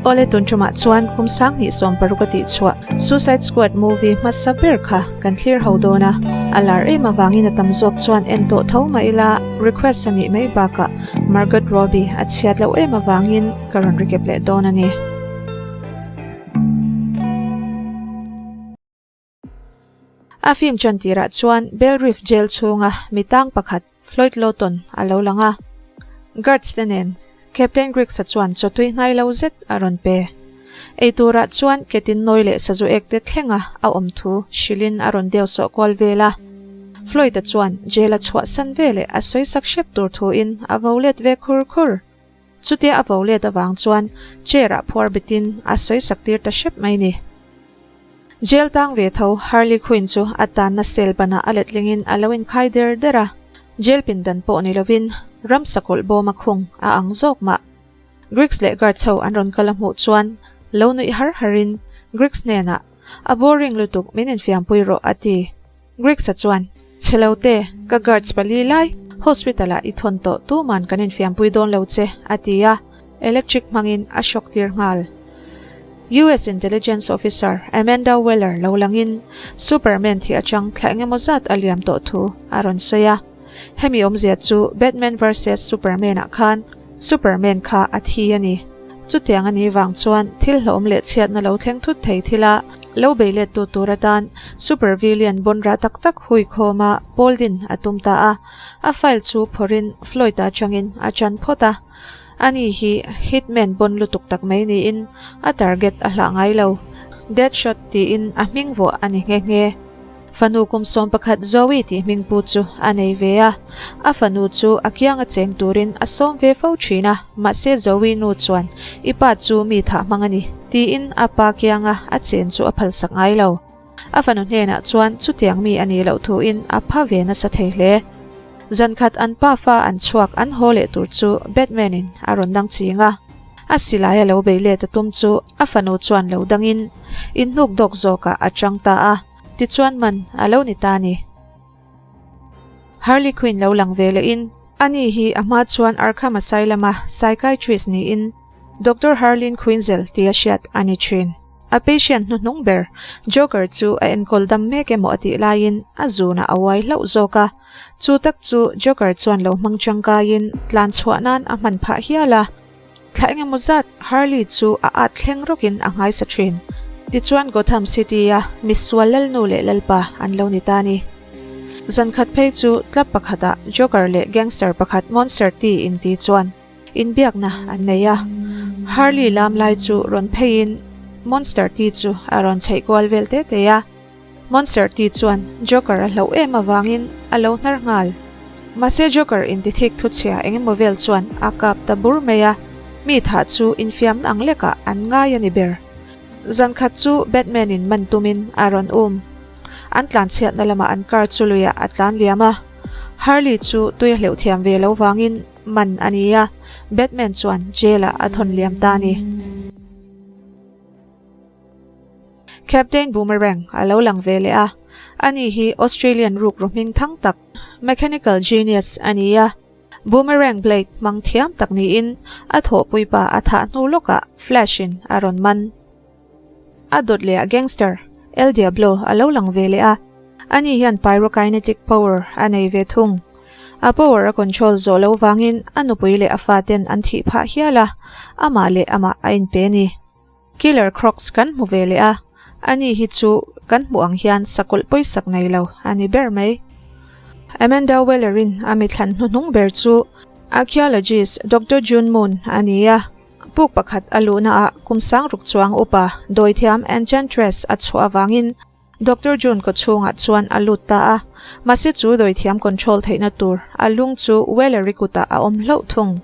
Awle tun tumah chuan kum 2016 a tih chhuah Suicide Squad movie hmasa ber kha kan thlir ho dawn a, a lar em avangin a tam zawk chuan en tawh tho mah ila request a nih mai bakah Margot Robbie a chhiat loh em avangin ka rawn recap leh dawn a ni. A film chan tirah chuan Belle Reve Jail chhunga mi tang pakhat Floyd Lawton a lo lang a. Guards te nen Captain Griggs-a chuan chawtui hnai lo zet a rawn pe. Ei turah chuan ketin nawi leh sazu ek te thlenga a awm thu hrilhin a rawn deu sawh kual vel a. Floyd-a chuan jail a chhuahsan veleh a sawisak hrep tur thuin a vo let ve khur khur. Chutia a vo let avang chuan chair ah phuar betin a sawisak tir ta hrep mai ni. Jail tang ve tho Harley Quinn chu a tanna cell banah a letlingin a lo inkhai der der a, jail pindan pawh ni lovin ram sakawlh bawm a khung a ang zawk mah. Griggs leh guards ho an rawn kal a hmuh chuan lo nuih har harin Griggs hnenah, A boring lutuk, min infiampui rawh a ti. Griggs-a chuan, Chhe lo te, ka guards pali lai hospital-ah i thawn tawh tuman kan infiampui dawn lo che, a ti a, electric hmangin a shock tir nghal. US Intelligence Officer Amanda Weller lo langin Superman thi atang thla engemaw zat a liam tawh thu a rawn sawi a. Hemi awmzia chu Batman vs Superman-ah khan Superman kha a thi a ni. Chutiang a nih vang chuan thil hlawm leh chhiatna lo thleng thut thei thila lo bei let tu tur atan Super Villain bawnra tak tak hui khawma pawl din a tum ta a. A file chu phawrhin Floyd-a atangin a chan phawt a. Ani hi Hitman bawn lutuk tak mai niin a target a hlah ngai lo. Deadshot tiin a hming vuah a ni nghe nghe. Fanu kum 11 Zoe tih hming pu chu a nei ve a, a fanu chu a kianga cheng turin a sawm ve fo thin a, mahse Zoe nu chuan i pa chu mi thah hmang a ni tiin a pa kianga a chen chu a phalsak ngai lo. A fanu hnenah chuan chutiang mi a nih loh thuin a pha ve nasa thei hle. Zankhat an pa fa an chhuak an haw leh tur chu Batman in a rawn dang ching a, a silai a lo bei let a tum chu a fanu chuan lo dangin inhnuk dawk zawkah a chang ta a. Tichuan man a lo ni ta ni. Harley Quinn lo lang ve lehin ani hi a hma chuan Arkham Asylum-a psychiatrist niin Doctor Harleen Quinzel tia hriat a ni thin. A patient hnuhnung ber Joker chu a enkawl dam mek emaw a tih laiin a zunah a uai hlauh zawk a. Chu tak chu Joker chuan lo hmang tangkaiin tlan chhuah nan a hman phah hial a. Thla engemaw zat Harley chu a at thleng rawkin a nghaisa thin. Tichuan Gotham City-a misual lalnu leh lalpa an lo ni ta a ni. Zankhat phei chu club pakhatah Joker leh gangster pakhat Monster T inti chuan inbiakna an nei a. Harley lam lai chu rawn pheiin Monster T chu a rawn chheih kual vel te te a. Monster T chuan Joker a hlauh em avangin a lo hnar nghal. Mahse Joker intithik thuchhia engemaw vel chuan a kap ta bur mai a, mi thah chu infiamna ang lekah an ngai a ni ber. Zankhat chu Batman in man tumin a rawn um. An tlanchhiatna lamah an car chu luiah a tlan liam a. Harley chu tui a hleuh thiam ve lo vangin man a ni a, Batman chuan jail ah a thawn liam ta a ni. Captain Boomerang a lo lang ve leh a, ani hi Australian rukru hming thang tak, mechanical genius a ni a. Boomerang blade hmang thiam tak niin a thawhpuipa a thah hnu lawkah Flash-in a rawn man. A dawt lehah gangster El Diablo a lo lang ve leh a, ani hian pyrokinetic power a nei ve thung. A power a control zawh lo vangin a nupui leh a faten an thih phah hial a, amah leh amah a inpe a ni. Killer Crocs kan hmu ve leh a, ani hi chu kan hmuh ang hian sakawlh pawisak nei lo a ni ber mai. Amanda Weller-in a mithlan hnuhnung ber chu archaeologist Doctor June Moon a ni a, puk pakhat a luhnaah kum sang ruk chuang upa dawithiam Enchantress a chhuah avangin Doctor June kawchhungah chuan a lut ta a, mahse chu dawithiam control theihna tur a lung chu Weller-i kutah a awm hlauh thung.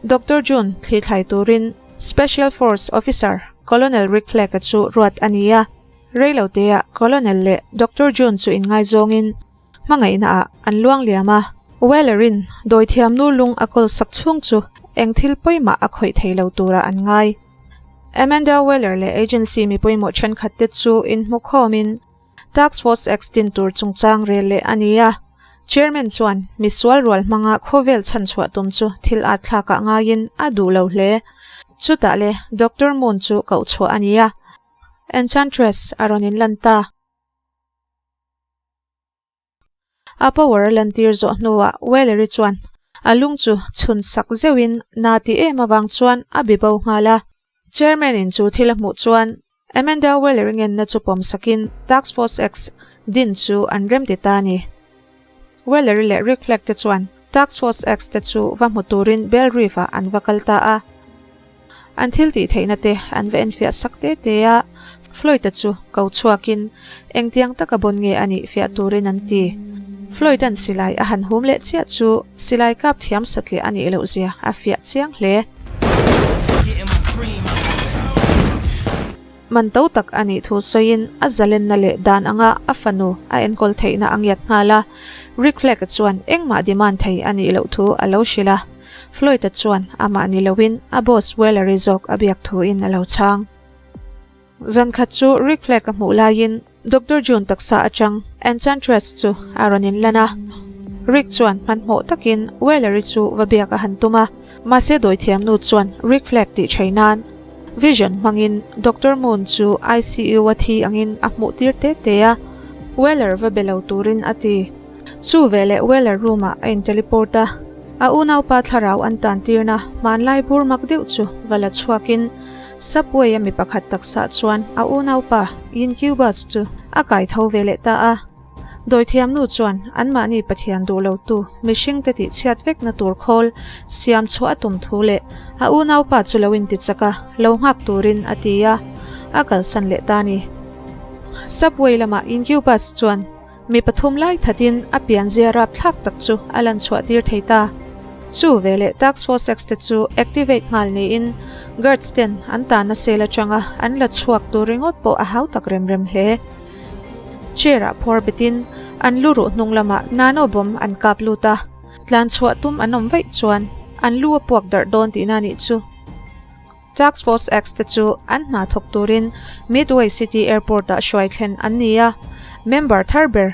Doctor June thli thlai turin Special Force Officer Colonel Rick Flag-a chu ruat a ni a, reiloteah Colonel leh Doctor June chu inngaizawngin hmangaihna ah an luang liam a. Weller-in dawithiam nu lung a kawl sak chhung chu eng thil pawimah a khawih thei lo turah an ngai. Amanda Weller leh agency mi pawimawh thenkhat te chu inhmu khawmin Task Force X din tur chungchang rel leh a ni a. Chairman chuan misual rual hmanga khawvel chhanchhuah tum chu thil at thlakah ngaiin a duh lo hle. Chutah le Doctor Moon chu koh chhuah a ni a, Enchantress a rawn inlan ta. A power a lantir zawh hnuah Wellery chuan a lung chu chhun sak zeuhin na ti em avang chuan a bi bo nghal a. Chairman in chu thil a hmuh chuan Amanda Wellery ngenna chu pawm sakin Task Force X din chu an rem ti ta a ni. Wellery leh Rick Flag te chuan Task Force X te chu va hmu turin Bell Reef ah an va kal ta a. An thil tih theihna te an va enfiah sak te te a, Floyd-a chu ko chhuakin engtiang taka bawn nge a nih fiah turin an ti. Floyd-a'n silai a han hum leh chiah chu silai kap thiam satliah a nih loh zia a fiah chiang hle. Man to tak a nih thu sawiin a zalenna leh dan anga a fanu a enkawl theihna a ngiat nghal a, Rick Flag-a chuan engmah demand thei a nih loh thu a lo hrilh a. Floyd-a chuan amah ni loin a boss Wellery zawk a biak thuin a lo chhang. Zan khat chu Rick Flag a hmuh laiin Doctor June taksa atang Enchantress chu a rawn inlan a. Rick chuan hmanhmawh takin Wellery chu va biak a han tum a, mahse dawithiamnu chuan Rick Flag tih thei nan Vision hmangin Doctor Moon chu ICU a thi angin a hmuh tir te te a, Weller va be lo turin a ti. Chu veleh Weller room ah a in teleport a, a unaupa thlarau an tan tirna hmanlai bur mak deuh chu va la chhuakin Subway a mi pakhat taksa chuan a unaupa Incubus chu a kai tho ve leh ta a. Dawithiamnu chuan anmahni Pathian duh lotu mihringte tihchhiat vekna tur khawl siam chhuah a tum thu leh a unaupa chu lo intichak a, lo nghak turin a ti a, a kalsan leh ta a ni. Subway lamah Incubus chuan mi pathum lai thatin a pianzia rapthlak tak chu a lan chhuah tir thei ta. Chu veleh Task Force X te chu activate nghal niin guards ten an tahna cell atanga an la chhuak tur ringawt pawh a hau tak rem rem hle. Chair ah phuar betin an lu ruh hnung lamah nano bomb an kap lut a, tlan chhuah tum an awm vaih chuan an lu a puak darh dawn tihna nih chu. Task Force X te chu an hna thawk turin Midway City Airport ah hruai thlen an ni a, member thar ber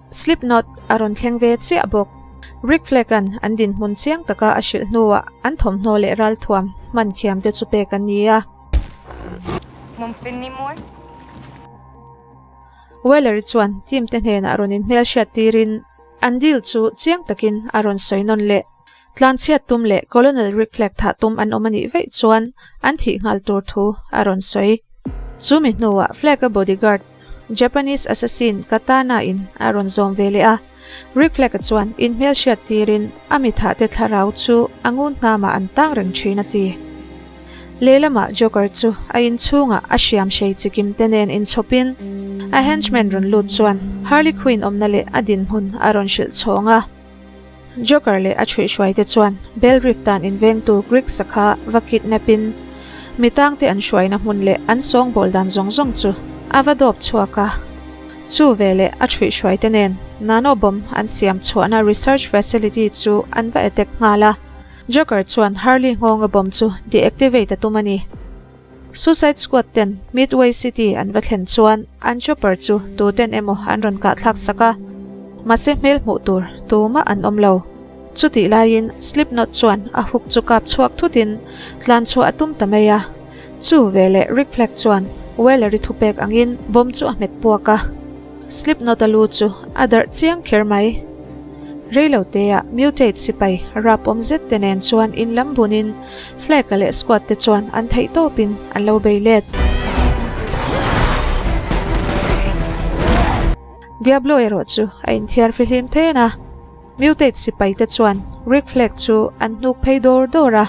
Slipknot a rawn thleng ve chiah bawk. Rick Flag-a'n an dinhmun chiang taka a hrilh hnuah an thawmhnaw leh ralthuam hman thiam te chu pek an ni a. Weller chuan team te hnenah rawn inhmelhriat tirin an deal chu chiang takin a rawn sawi nawn leh. Tlanchhiat tum leh Colonel Rick Flag thah tum an awm a nih vaih chuan an thih nghal tur thu a rawn sawi. Chu mi hnuah Flag-a bodyguard Japanese assassin Katana in a rawn zawm ve leh a. Rick Flag-a chuan inhmelhriat tirin a mi thah te thlarau chu a ngun hnamah an tang reng thin a ti. Lehlamah Joker chu a inchhungah a hriam hrei chikim te nen inchhawpin a henchman rawn lut chuan Harley Quinn awmna leh a dinhmun a rawn hrilh chhawng a. Joker leh a chhuihhruai te chuan Bell Reef dan invengtu Greek sakha va kidnap in mi tangte an hruaina hmun leh an sawngbawl dan zawng zawng chu a va dawp chhuak a. Chu veleh a chhuihhruai te nen nano bomb an siam chhuahna research facility chu an va attack nghal a. Joker chuan Harley nghawnga bomb chu deactivate a tum a ni. Suicide Squad ten Midway City an va thlen chuan an chopper chu tu ten emaw an rawn kah thlak sak a, mahse hmel hmuh tur tumah an awm lo. Chutih laiin Slipknot chuan a hook chu kap chhuak thutin tlan chhuah a tum ta mai a. Chu veleh Rick Flag chuan Weller-i thupek angin bomb chu a hmet puak a. Slipknot-a lu chu a darh chiang kher mai. Reiloteah mutate sipai rap awm zet te nen chuan in lam bunin Flag-a leh squad te chuan an theih tawpin an lo bei let. Diablo erawh chu a inthiar fihlim then a. Mutate sipai te chuan Rick Flag chu an hnuk phei dawr dawr a.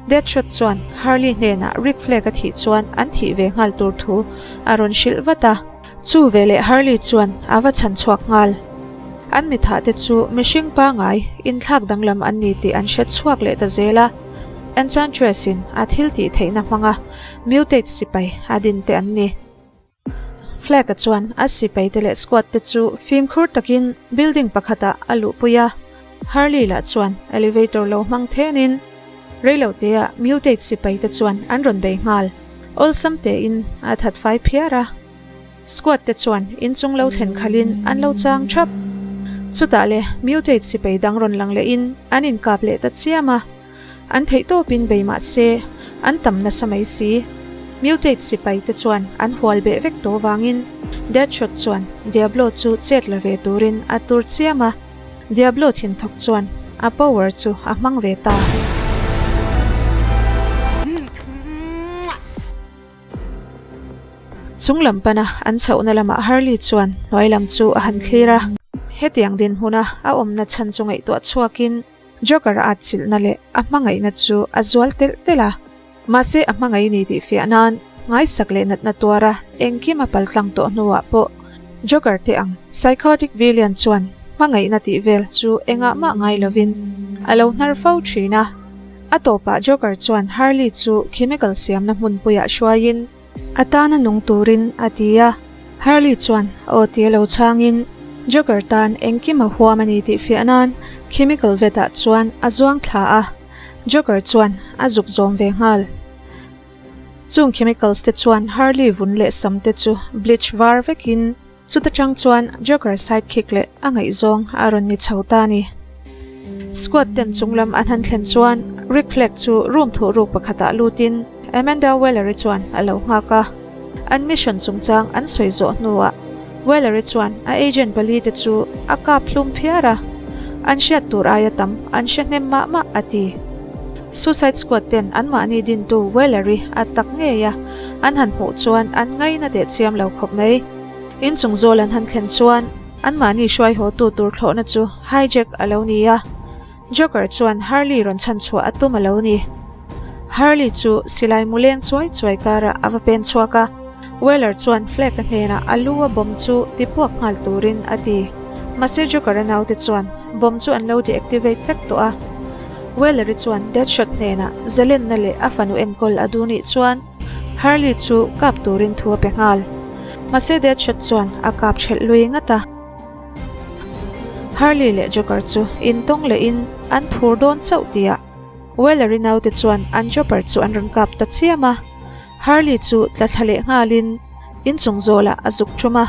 Deadshot chuan Harley hnenah Rick Flag a thih chuan an thih ve nghal tur thu a rawn hrilh vat a. Chu veleh Harley chuan a va chhan chhuak nghal. An mithah te chu mihring pangai inthlak danglam an ni tih an hre chhuak leh ta zel a. Enchantress in a thil tih theihna hmanga mutate sipai a din te an ni. Flag-a chuan a sipai te leh squad te chu fimkhur takin building pakhatah a luhpui a. Harley lah chuan elevator lo hmang thenin reiloteah mutate sipai te chuan an rawn bei nghal. Awlsam tein a that fai phiar a. Squad te chuan inchung lo thlen khalhin an lo chang thap. Chutah le mutate sipai dang rawn lang lehin an inkap leh ta chiam a. An theih tawpin bei mah se, An tam nasa mai si. Mutate sipai te chuan an hual beh vek tawh vangin Deadshot chuan Diablo chu chet la ve turin a tur chiam a. Diablo thinthawk chuan a power chu a hmang ve ta. Chung lam pana an chhohna lamah Harley chuan hnuai lam chu a han thlir a. Hetiang dinhmuna a awmna chhan chu ngaihtuah chhuakin Joker a atchilhna leh a hmangaihna chu a zual telh telh a. Mahse a hmangaih ni tih fiah nan ngaisak leh natna tuara engkim a paltlang tawh hnuah pawh Joker te ang psychotic villain chuan hmangaihna tih vel chu engah mah ngai lovin a lo hnar fo thin a. A tawpah Joker chuan Harley chu chemical siamna hmunpuiah hruaiin a tana nung turin a ti a. Harley chuan aw tia lo chhangin Joker tan engkim a huam a ni tih fiah nan chemical vet ah chuan a zuang thla a. Joker chuan a zuk zawm ve nghal. Chung chemicals te chuan Harley vun leh sam te chu bleach var vekin chuta tang chuan Joker sidekick leh a ngaihzawng a rawn ni chho ta a ni. Squad ten chung lam an han thlen chuan Rick Flag chu room thuhruk pakhatah lutin Amanda Waller-i chuan a lo nghak a. An mission chungchang an sawi zawh hnuah Waller-i chuan a agent pali te chu a kap hlum phiar a, an hriat tur aia tam an hre hnem mah mah a ti. Suicide Squad ten anmahni dintu Waller-i a tak ngei a, an han hmuh chuan an ngaina teh chiam lo khawp mai. Inchung zawl an han thlen chuan anmahni hruai haw tu tur thlawhna chu hijack a lo ni a. Joker chuan Harley rawn chhan chhuah a tum a lo ni. Harley chu silai mu leng chuai chuai karah a va pen chhuak a, Weller chuan Flag-a hnenah a lu a bomb chu ti puak nghal turin a ti. Mahse Joker-a naute chuan bomb chu an lo deactivate vek tawh a. Weller-i chuan Deadshot hnenah zalenna leh a fanu enkawl a duh nih chuan Harley chu kap turin thu a pe nghal. Mahse Deadshot chuan a kap hrelh lui ngat a. Harley leh Joker chu intawng lehin an phur dawn chauh tihah Weller-i naute chuan an chopper chu an rawn kap ta chiam a. Harley chu tla thla leh nghalin inchung zawlah a zuk tum a,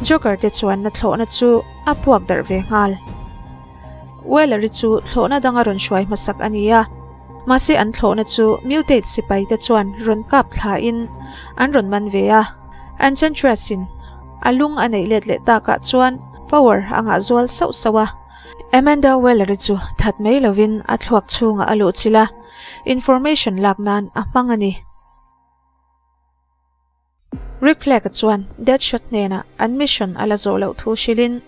Joker te chuan na thlawhna chu a puak darh ve nghal. Weller-i chu thlawhna danga rawn hruai hmasak a ni a, mahse an thlawhna chu mutate sipai te chuan rawn kap thlain an rawn man ve a. Enchantress-in a lung a neih let leh takah chuan power a ngah zual sauh sauh a. Amanda Weller-i chu that mai lovin a thluak chhungah a luh chilh a, information lak nan a hmang a ni. Rick Flag-a chuan Deadshot hnenah an mission a la zawh loh thu hrilhin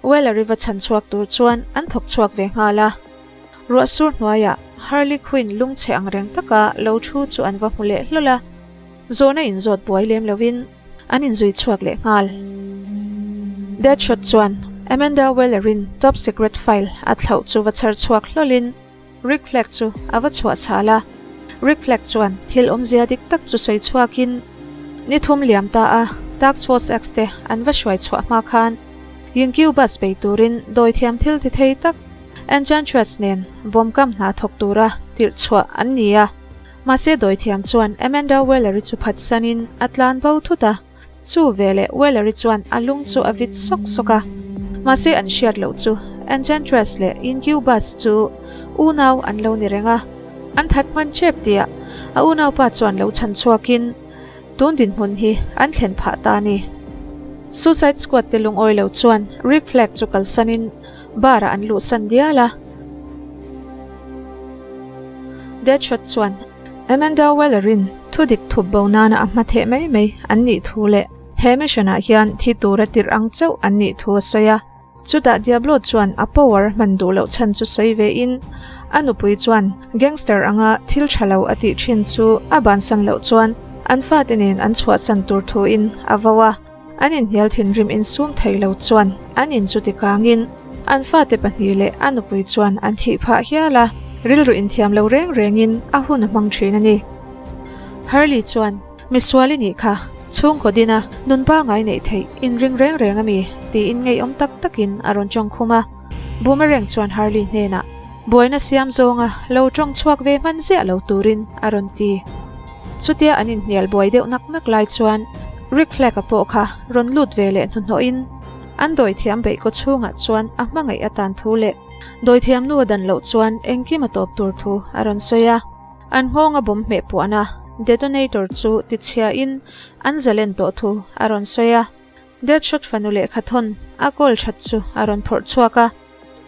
Weller-i va chhan chhuak tur chuan an thawk chhuak ve nghal a. Ruah sur hnuaiah Harley Quinn lungchhe ang reng taka lo thu chu an va hmu leh hlawl a. Zawhna inzawt buai lem lovin an inzui chhuak leh nghal. Deadshot chuan Amanda Weller-in top secret file a thlauh chu va chhar chhuak hlawlin Rick Flag chu a va chhuah chhal a. Rick Flag chuan thil awmzia dik tak chu sawi chhuakin ni thum liam ta a, Task Force X te an va hruai chhuah hma khan Incubus bei turin dawithiam thil ti thei tak Enchantress nen bomb kam hna thawk tura tirh chhuah an ni a. Mahse dawithiam chuan Amanda Weller-i chu phatsanin a tlan bo thut a, chu veleh Weller-i chuan a lung chu a vit sawk sawk a. Mahse an hriat loh chu Enchantress leh Incubus chu unau an lo ni reng a, an that hman tep tihah a unaupa chuan lo chhan chhuakin tun dinhmun hi an thlen phah ta a ni. Suicide Squad te lungawi lo chuan Rick Flag chu kalsanin bar-ah an luhsan dial a. Deadshot chuan Amanda Weller-in thu dik thup bo nana a hma theh mai mai an nih thu leh he mission-ah hian thi tura tirh ang chauh an nih thu a sawi a. Chutah Diablo chuan a power hman duh loh chhan chu sawi vein a nupui chuan gangster anga thil tha lo a tih thin chu a bansan loh chuan an fate nen an chhuahsan tur thuin a vo a. An inhnial thinrim insum thei lo chuan an in chu tikangin an fate pahnih leh a nupui chuan an thih phah hial a, rilru inthiam lo reng rengin a hun a hmang thin a ni. Harley chuan, Misual i nih kha, chhungkaw dina nun pangai neih theih inring reng reng a mi? tiin ngeiawm tak takin a rawn tawng khum a. Boomerang chuan Harley hnenah, Buaina siam zawnga lo tawng chhuak ve hman ziah lo turin a rawn ti. Chutia an inhnial buai deuh nak nak lai chuan Rick Flag-a pawh kha rawn lut ve leh hnuhnawhin an dawithiam beih kaw chhungah chuan a hmangaih atan thu leh dawithiam nu a dan loh chuan engkim a tawp tur thu a rawn sawi a. An nghawnga bomb hmeh puahna, detonator, chu tichhiain an zalen tawh thu a rawn sawi a. Deadshot fanu lehkha thawn a kawl that chu a rawn phawrh chhuak a.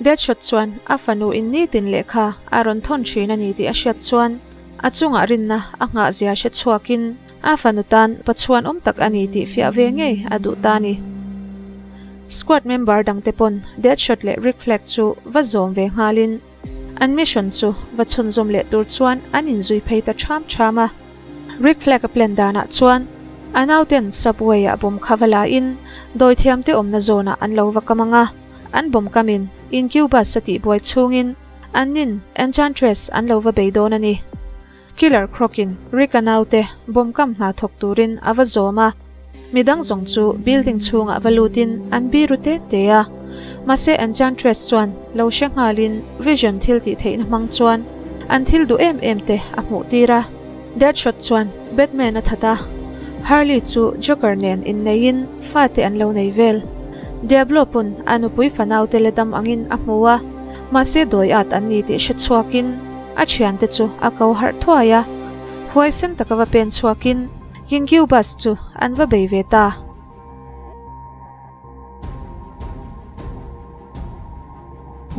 Deadshot chuan a fanu in nitin lehkha a rawn thawn thin a ni tih a hriat chuan a chungah rinna a nghah zia hre chhuakin a fanu tan pachhuan awm tak a ni tih fiah ve ngei a duh ta a ni. Squad member dangte pawn Deadshot leh Rick Flag chu va zawm ve nghalin, An mission chu va chhunzawm leh tur chuan an inzui phei ta ṭham ṭham a. Rick Flag-a plan danah chuan a nauten subway-ah bomb kha va lain dawithiamte awmna zawnah an lo va kam ang a, an bomb kamin Incubus a tihbuai chhungin annin Enchantress an lo va bei dawn a ni. Killer Croc-in Rick-a naute bomb kam hna thawk turin a va zawm a, midang zawng chu building chhungah va lutin an biru te te a. Mahse Enchantress chuan lo hre nghalin Vision thil tih theihna hmang chuan an thil duh em em te a hmuh tir a. Deadshot chuan Batman a that a, Harley chu Joker nen inneiin fate an lo nei vel. Diablo pawn a nupui fanaute la dam angin a hmu a, mahse dawi at an ni tih hre chhuakin, A thiante chu a ko harh thuai a, huaisen taka va pen chhuakin Incubus chu an va bei ve ta.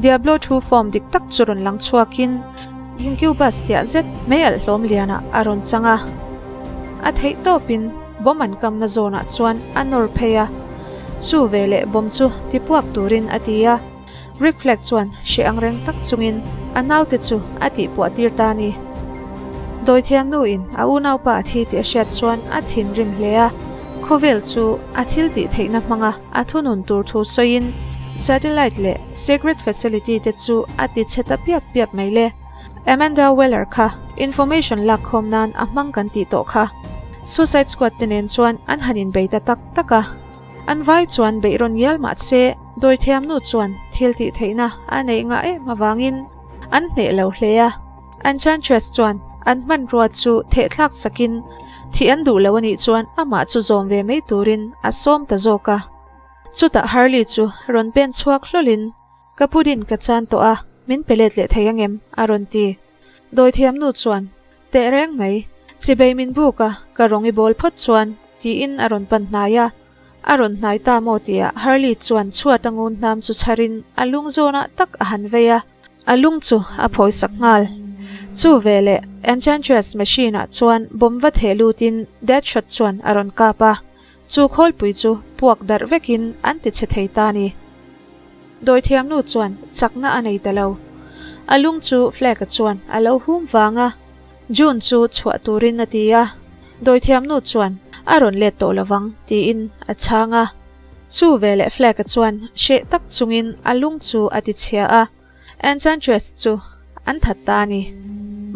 Diablo thu form dik tak chu rawn lang chhuakin Incubus tiah zet mei alh hlawm lianah a rawn chang a. A theih tawpin bomb an kamna zawnah chuan a nawr phei a, chu veleh bomb chu tipuak turin a ti a. Rick Flag chuan hreh ang reng tak chungin a naute chu a tihpuah tir ta a ni. Dawithiam nuin a unaupa a thi tih a hriat chuan a thinrim hle a, khawvel chu a thil tih theihna hmanga a thunun tur thu sawiin satellite leh secret facility te chu a ti chhe ta piap piap mai le. Amanda Weller kha information lak khawm nan a hmang kan tih tawh kha. Suicide Squad te nen chuan an han inbei ta tak tak a. An vai chuan beih rawn ngial mah se, dawithiamnu chuan thil tih theihna a neih ngah em avangin an hneh lo hle a. Enchantress chuan an hmanrua chu thehthlak sakin thih an duh lo a nih chuan amah chu zawm ve mai turin a sawm ta zawk a. Chutah Harley chu rawn pen chhuak hlawlhin Ka pudin ka chan tawh a, min pe let leh thei angem? a rawn ti. Dawithiamnu chuan, Teh reng mai, chibei min buk a, ka rawng i bawl phawt chuan, tiin a rawn pan hnai a. A rawn hnai ta maw tihah Harley chuan chhuat a ngun hnam chu chharin a lung zawnah tak a han vei a, a lung chu a phawisak nghal. Chu veleh Enchantress machine-ah chuan bomb va theh lutin Deadshot chuan a rawn kap a, Chu khawlpui chu puak darh vekin an ti chhe thei ta a ni. Dawithiamnu chuan chakna a nei ta lo. A lung chu Flag-a chuan a lo hum vang a, June chu chhuah turin a ti a. Dawithiamnu chuan a rawn let tawh lovang tiin a chhang a. Chu veleh Flag-a chuan hreh tak chungin a lung chu a ti chhia a, Enchantress chu an that ta a ni.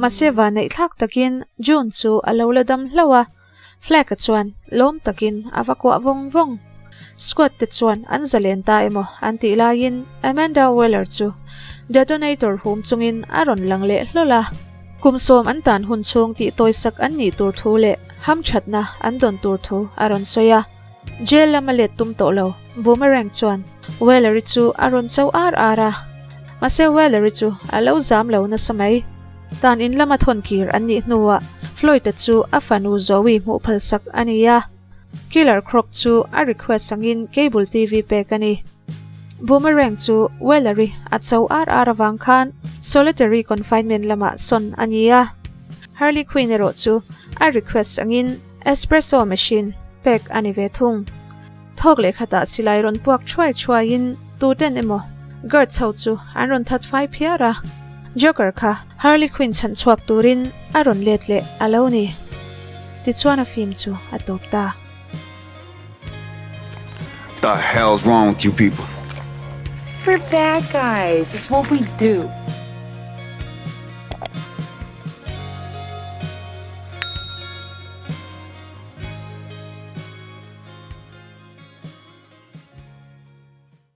Mahse vanneih thlak takin June chu a lo la dam hlauh a. Flag-a chuan lawm takin a va kuah vawng vawng. Squad te chuan an zalen ta emaw an tih laiin Amanda Weller chu detonator hum chungin a rawn lang leh hlawl a. Kum sawm an tan hun chhung tih tawisak an nih tur thu leh hamthatna an dawn tur thu a rawn sawi a. Jail lama let tum tawh lo Boomerang chuan Weller-i chu a rawn cho ar ar a. Mahse Weller-i chu a lo zam lo nasa mai. Tan in lama thawn kir an nih hnuah Floyd-a chu a fanu Zoe hmuh phalsak a ni a. Killer Croc chu a request angin cable TV pek a ni. Boomerang chu Weller-i a cho ar ar avang khan solitary confinement lamah sawn a ni a. Harley Quinn erawh chu a request angin espresso machine pek a ni ve thung. Thawk leh khatah silai rawn puak thuai thuaiin tuten emaw guards ho chu an rawn that fai phiar a, Joker kha Harley Quinn chhan chhuak turin a rawn let leh a lo ni. Tichuan a film chu a tawp ta. The hell's wrong with you people? We're bad guys. It's what we do.